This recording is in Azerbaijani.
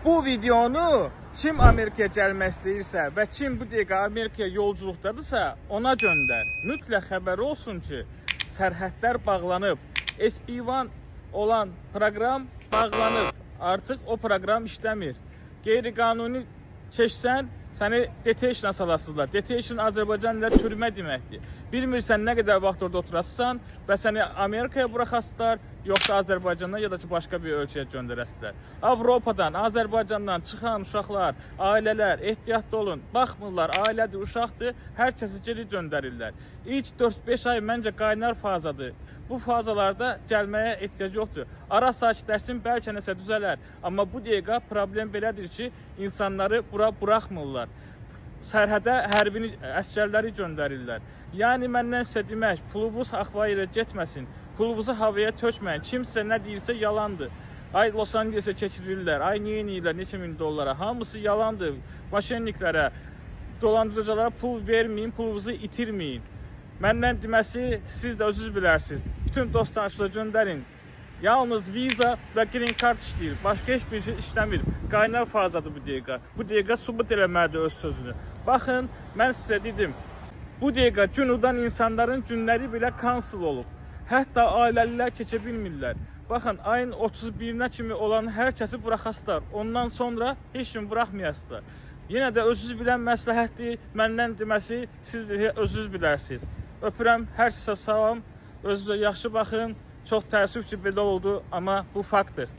Bu videonu kim Amerikaya gəlmək istəyirsə və kim bu dəqiqə Amerikaya yolculuqdadırsa, ona göndər. Mütləq xəbəri olsun ki, sərhədlər bağlanıb. SB1 olan proqram bağlanıb. Artıq o proqram işləmir. Qeyri-qanuni keçsən, səni detention salasızlar. Detention Azərbaycan dilində türmə deməkdir. Bilmirsən nə qədər vaxt orada oturasan və səni Amerikaya buraxasılar, yoxsa Azərbaycandan ya da ki başqa bir ölkəyə göndərəsilər. Avropadan, Azərbaycandan çıxan uşaqlar, ailələr ehtiyatlı olun. Baxmırlar, ailədir, uşaqdır, hər kəsi geri göndərirlər. İlk 4-5 ay məncə qaynar fazadır. Bu fazalarda gəlməyə ehtiyac yoxdur. Ara sakitləşsin, bəlkə nəsə düzələr. Amma bu dəqiqə problem belədir ki, insanları bura buraxmırlar. Sərhədə hərbini əsgərləri göndərirlər. Yəni məndən sizə demək, pulunuz axva yerə getməsin. Pulunuzu havaya tökməyin. Kimsə nə deyirsə yalandır. Ay Los Angeles'e keçirirlər, ay nə edirlər, neçə min dollara. Hamısı yalandır. Maşenniklərə, dolandırıcılara pul verməyin, pulunuzu itirməyin. Məndən deməsi siz də özünüz bilərsiniz. Bütün dost tanışlara göndərin. Yalnız viza və green card işləyir. Başqa heç bir şey işləmir. Qaynar fazadır bu dəqiqə. Bu dəqiqə sübut eləməlidir öz sözünü. Baxın, mən sizə dedim. Bu dəqiqə gün udan insanların günləri belə cancel olub. Hətta ailəlilər keçə bilmirlər. Baxın, ayın 31-nə kimi olan hər kəsi buraxasılar. Ondan sonra heç kim buraxmayasılar. Yenə də özünüz bilən məsləhətdir. Məndən deməsi siz də özünüz bilərsiniz. Öpürəm, hər kəsə salam. Özünüzə yaxşı baxın. Çox təəssüf ki, belə oldu, amma bu faktdır.